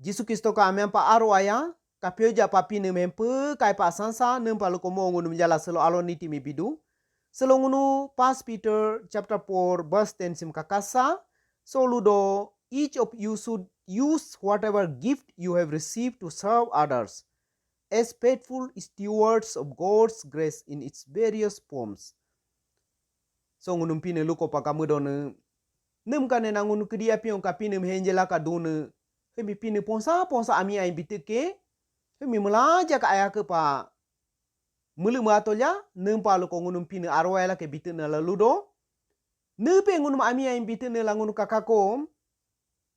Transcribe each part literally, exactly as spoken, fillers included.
Jisu Kristo ka amyang pa aro aya, kapyo ja pa Pinii mi hempe, kai pa sansa, niimpa luko mo ngunumi jala silo alo niti mi bidu. Silo ngunu First Peter chapter four verse ten simi kakasa. So ludo, each of you should use whatever gift you have received to serve others as faithful stewards of God's grace in its various forms. So ngunumi Pinii luko pa kamudone. Niimpa kane na ngunu kiidi apiñ ka Pinii mi henjela ka done. Hiimi Pinii ponsa ponsa ami ai bitii ke. Hiimi miilanja ka aya ke pa miilii ma atolya, niimpa luko ngunumi Pinii aro aya la ke bitii na la ludo. Niipe ngunumi ami ai bitii na la ngunu kakako.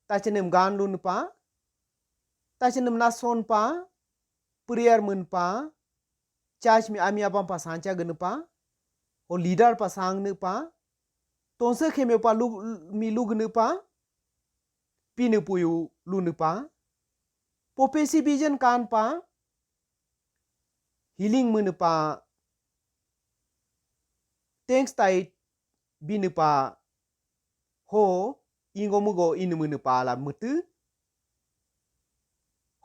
Tachi niimi gan luniipa. Tachi niimi nason pa. Prayer miinpa. Church mi ami abang pa sancha giinipa. Ho leader pa sangniipa. Tonse khemyo pa lu, mi lugniipa. Pinii puyu luniipa. Prophecy vision kanpa. Healing miiniipa. Thanks tithe biniipa. Ho ingo miigo inii miiniipa la miitii.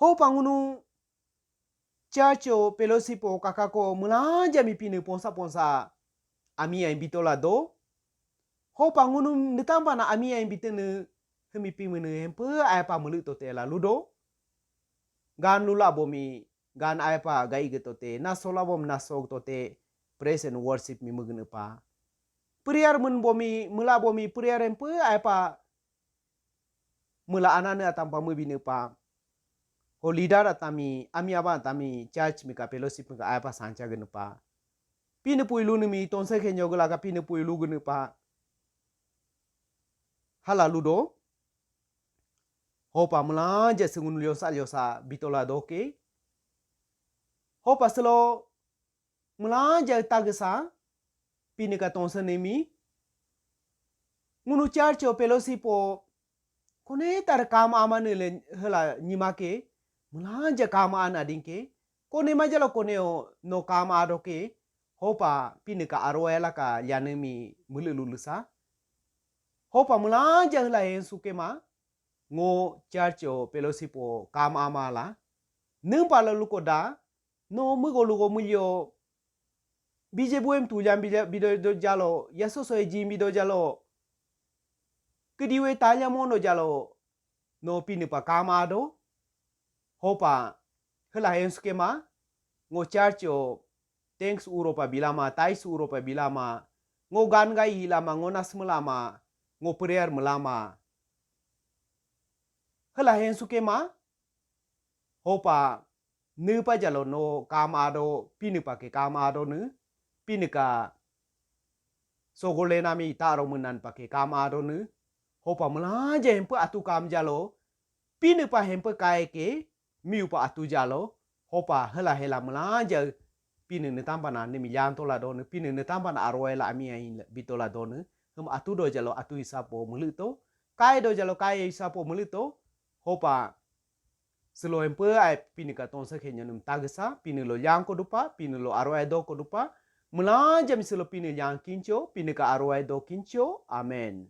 Hopa ngunu church o fellowship o kakako miilanja mi Pinii ponsa ponsa ami ai bitola do. Hopa ngunu niitampa na ami ai bitii ne hiimi Pinii miinii hempe aya pa miilii tote la ludo. Gan lula bomi gan aya pa gai ge tote, nasola bomi naso tote, praise and worship mi miigniipa. Prayer miin bomi, miila bomi prayer hempe aya pa miila anane atampa miibiniipa. Ho leader atami, ami aba atami church mi ka fellowship mi ka aya pa sancha giiniipa. Pinii puyu luniimi tonse khenyo gela ka Pinii puyu lugniipa. Hala ludo. Hopa miilanja singunu lyosa lyosa bitola doke. Hopa silo miilanja tagesa Pinii ka tonse niimi. Ngunu church o fellowship o kone tar kam ama ne le hela nyima ke. Miilanja kam ana dinke. Kone majalo kone o no kam ado ke. Hopa Pinii ka aro ela ka lyane mi miilii lulusa. Hopa miilanja hela hensu ke ma. Ngo church o fellowship o kam ama la. Niimpa la luko da. No miigo lugo miilyo. Bije buem tu jam bije bido do jalo. Yaso so e jim bido jalo. Kiidi we tanya mono jalo. No Pinii pa kam ado. Hopa hela hensu ke ma. Ngo church o thanks uro pa bilama, tithes uro pa bilama. Ngo gan gai ilama, ngo nas miilama, ngo prayer miilama. Hela hensu ke ma. Hopa niipa jalo no kam ado, Pinii pa ke kam ado ne. Pinii ka sogole nami taro miinan pa ke kam ado ne. Hopa miilanja hempe atu kam jalo. Pinii pa hempe kai ke, miyu pa atu jalo. Hopa hela hela miilanja Pinii niitampa na niimi lyanto la done, Pinii niitampa na aro ela ami ai bitola done. Hiimi atu do jalo atu isapo miilii to. Kai do jalo kai isapo miilii to. Hopa silo hempe ai Pinii ka tonse khenyo niimi tagesa, Pinii lo lyang ko dupa, Pinii lo aro ai do ko dupa. Miilanja mi silo Pinii lyang kincho, Pinii ka aro ai do kincho. Amen.